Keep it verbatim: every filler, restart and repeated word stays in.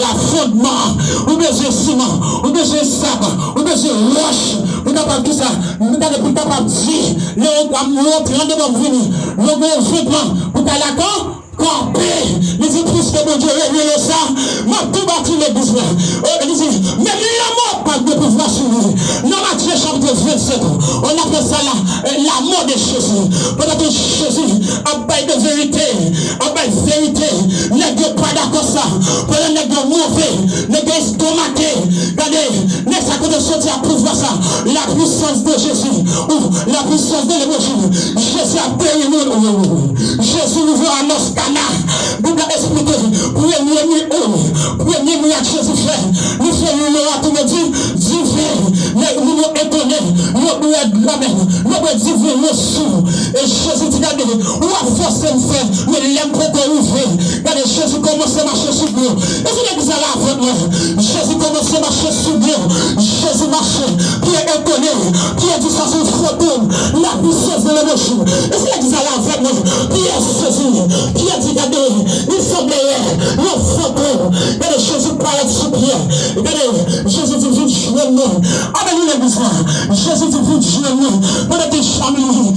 la fondman, ou bezwen siman, ou bezwen sab, ou bezwen wòch, pou kapab kisa, pou kapab di, lè ou antre anndan m ap vini, lè ou gen fondman, pou ka lakò, kanpe. Li di, piske Bondye revele sa, m ap tou bati legliz la. Li di, menm lanmò pa gen pouvwa sou li. Nan Matye chapit vennsenk, on apèl sa la, la mò de Jezi. Pandan ke Jezi ap bay de verite, ap bay verite, nèg yo pa dakò sa. Pandan nèg yo move, nèg yo estomake. Gade, nèg sa kote soti ak pouvwa sa. La puissance de Jésus, ou la puissance de l'évangile. Jezi ap geri moun. Jezi ouvè anòs Kana. Bib la esplike, premye mi ou, premye mi ak Jezi fè, li fè yon oratè di, diven, lè moun yo etone, yo bwè dlo menm, yo bwè diven yo sou. E Jezi di, gade, w ap fòse m fè, men lè m poko rive. Gade, Jezi kòmanse mache sou dlo. E si legliz la avèk mwen? Jezi kòmanse mache sou dlo. Jezi mache. Pyè etone. Pyè di sa se yon fantom. La puissance de l'évangile. E si legliz la avèk mwen? Pyè sezi. Pyè di, gade, li sanble yon fantom. Gade, Jezi parèt sou Pyè. Gade, Jezi di, vin jwenn mwen. Alelouya, legliz la. Jezi di, vin jwenn mwen. Pandan ke Jamili